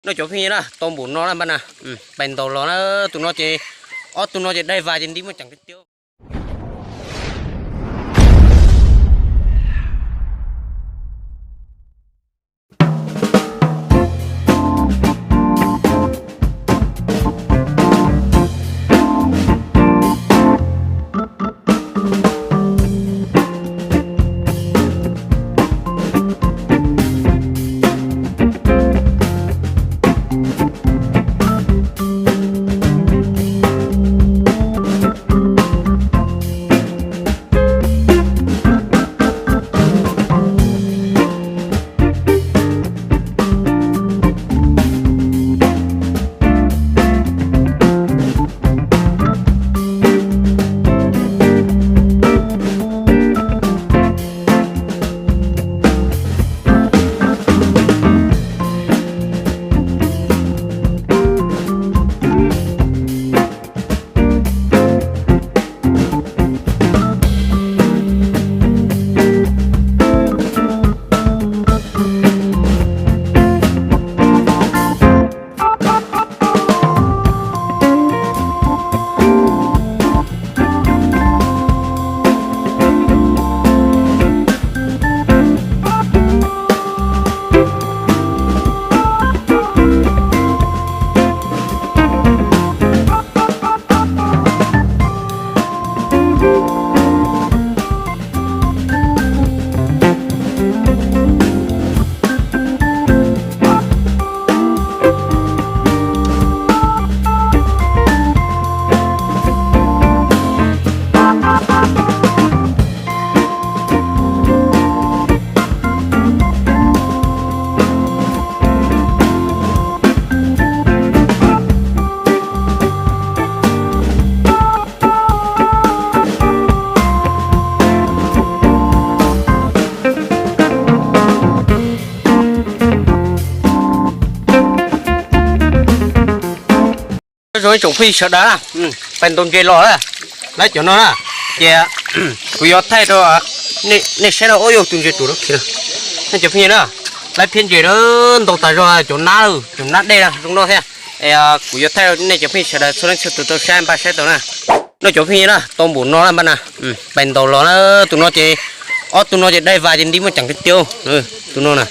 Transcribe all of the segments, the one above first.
No cov phooj ywg na, tau npaum no na npaj na, pais ntaus los na, tus no ces, ob tug no ces dai vas ces nti muaj ceem tiag tiag. Zoo ib tsoom phooj ywg sawv daws, pais ntaus ntses los lawm, lawv cov no na, ces kuv yuav thaij rau nej saib na. Ub, yog tus ntses ruam no, nej cov phooj ywg na, lawv phiab ntses na, ntau tas zog, cov nab, cov nab dej na zoo no thiab. Kuv yuav thaij nej cov phooj ywg sawv daws txhua leej txhua tus tau saib, npaj saib tau na. No cov phooj ywg na, tau npaum no na npaj na, pais ntaus los na, tus no ces, ob tug no ces dai vas ces nti muaj ceem tiag tiag. Tus no na,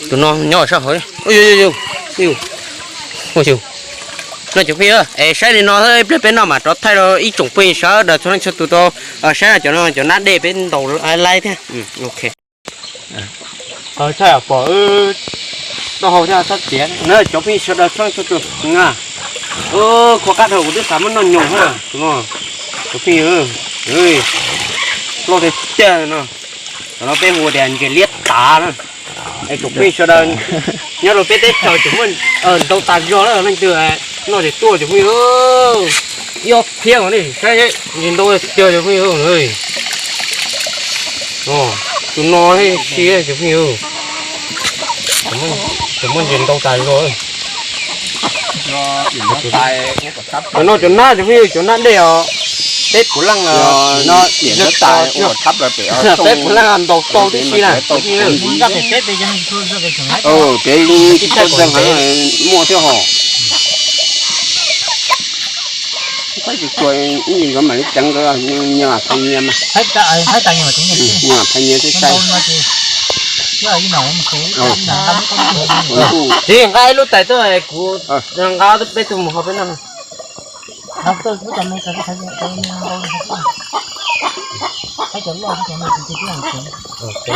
tus no nyob sab hauv. No cov phooj ywg, es saib li no xwb, ib pliag peb no mam rov thaij rau ib tsoom phooj ywg sawv daws txhua leej txhua tus tau saib na. Cov no cov nab dej peb ntaus laib thiab. Thaij pom noj hau thiab sab tiav na cov phooj ywg sawv daws txhua leej txhua tus na. Khov qab dhau kuv twb xav muab noj nyoos thiab. Cov phooj ywg, loj tiag tiag no. Cov no peb hu tias ntses liab tav na. Es cov phooj ywg sawv daws nyob rau peb teb chaws cov muaj ntau tas zog na, leej twg noj ces tuaj cov phooj ywg. Ib ob phiab no ne, saib ntses ntau tiag cov phooj ywg. Tus no si cov phooj ywg, cov muaj ntses ntau tas zog. Cov no cov nab cov phooj ywg, cov nab dej os. Peb puav leej, peb puav leej ntaus tau tib si na. Muaj thiab hos. Saib tsis tshua, ib ntsis nkawd mam li ceev nkawd, nyias phai nyias mas. Nyias phai nyias thiaj saib. Txiv, nqa ib lub tais tuaj, kuv nqa peb tug mus hauv peb no. Cov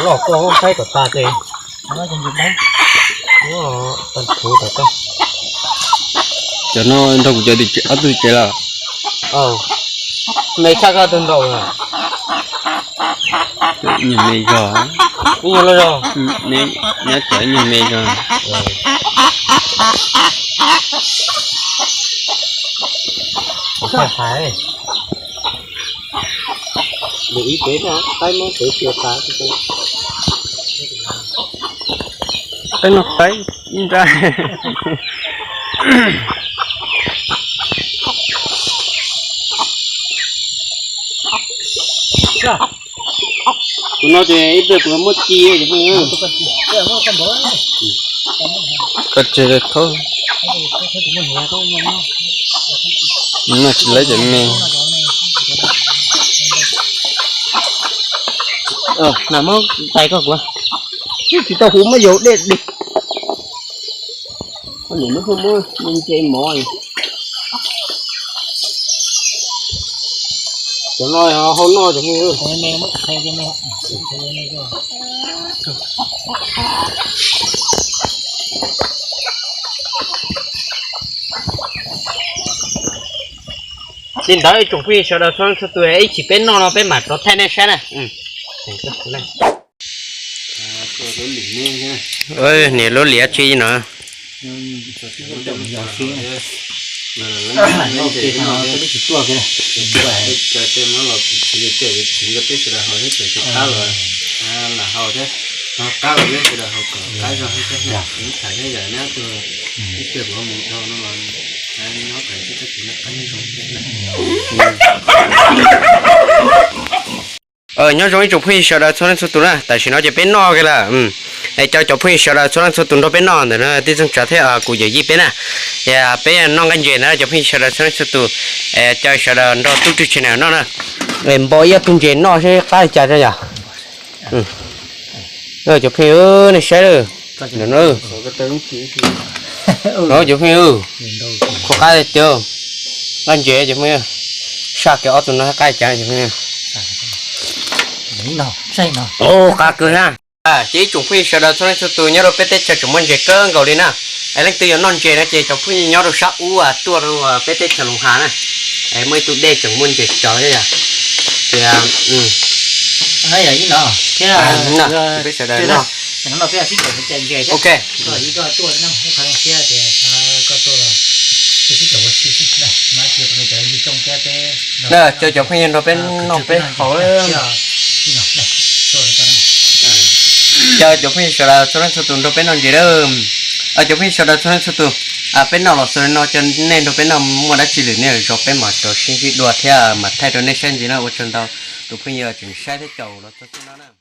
loj koj saib kom tas ces. Cov no nrog kuv cov ob tug tsev lawm. Me tshaj koj tug nraud. Nyuag me zog. Ib nyuag loj zog. Nyob cov ib nyuag me zog. Hais, hais. Ib pem qaib muab pem tias tas. Qaib no qaib nra. Tus no ces ib pliag kuv muab ci. Koj tseg thaub, no tsis lawv cov me. Nam muab tais koj kuv, tsis tau huv muab yaus dej dig. Koj niam muab pheej muab me nce mov. Cov no yog hau noj cov me. Li ntawd ib tsoom phooj ywg sawv daws txhua leej txhua tus, ib chim peb noj no peb mam rov thaij nej saib na. Niam lub liam tsi no. Lam hau thiab, qab los thiab sawv daws hau kom qab zoo thiab, tham thiab yam neb tus ib pliag kuv mus dhau no los nyob pem txhua txhua tus noj qab nyob zoo thiab. Nyob zoo ib tsoom phooj ywg sawv daws txhua leej txhua tus na, tam sim no ces peb noj kiag lawm. Es caw cov phooj ywg sawv daws txhua leej txhua tus nrog peb noj ntawm no, tij Txooj Tsav thiab kuv yawm yij peb na. Ces peb noj nqaij ntses na cov phooj ywg sawv daws txhua leej txhua tus, es caw sawv daws nrog tub rwg tsev neeg noj na. Es npau ib ob tug ntses noj seb qab li cas rau yom. Cov phooj ywg nej saib lawm. Cov phooj ywg, qhov qab tiag, nqaij ntses cov phooj ywg, saj kiag ob tug no qab li cas cov phooj ywg. Qab kawg na. Ces ib tsoom phooj ywg sawv daws txhua leej txhua tus nyob rau peb teb chaws tseem muaj ntses kawg nkaus li na. Es leej twg yuav noj ntses no ces cov phooj ywg nyob rau sab ub tuaj rau peb teb chaws Loos Has na. Es muaj ib tug dej tseem muaj ntses tsawv thiab yom. Ces peb sawv daws noj. Ok. Caw cov phooj ywg nrog peb noj peb haus. Caw cov phooj ywg sawv daws txhua leej txhua tus nrog peb noj ntses lawm. Cov phooj ywg sawv daws txhua leej txhua tus, peb noj los xaus li no, caw nej nrog peb noj, muaj dab tsi lwm nej zov peb mam rov sib ntsib dua thiab mam thaij rau nej saib ntxiv na. Ua tsaug ntau tus phooj ywg tseem saib thiab caum los txog xwb no na.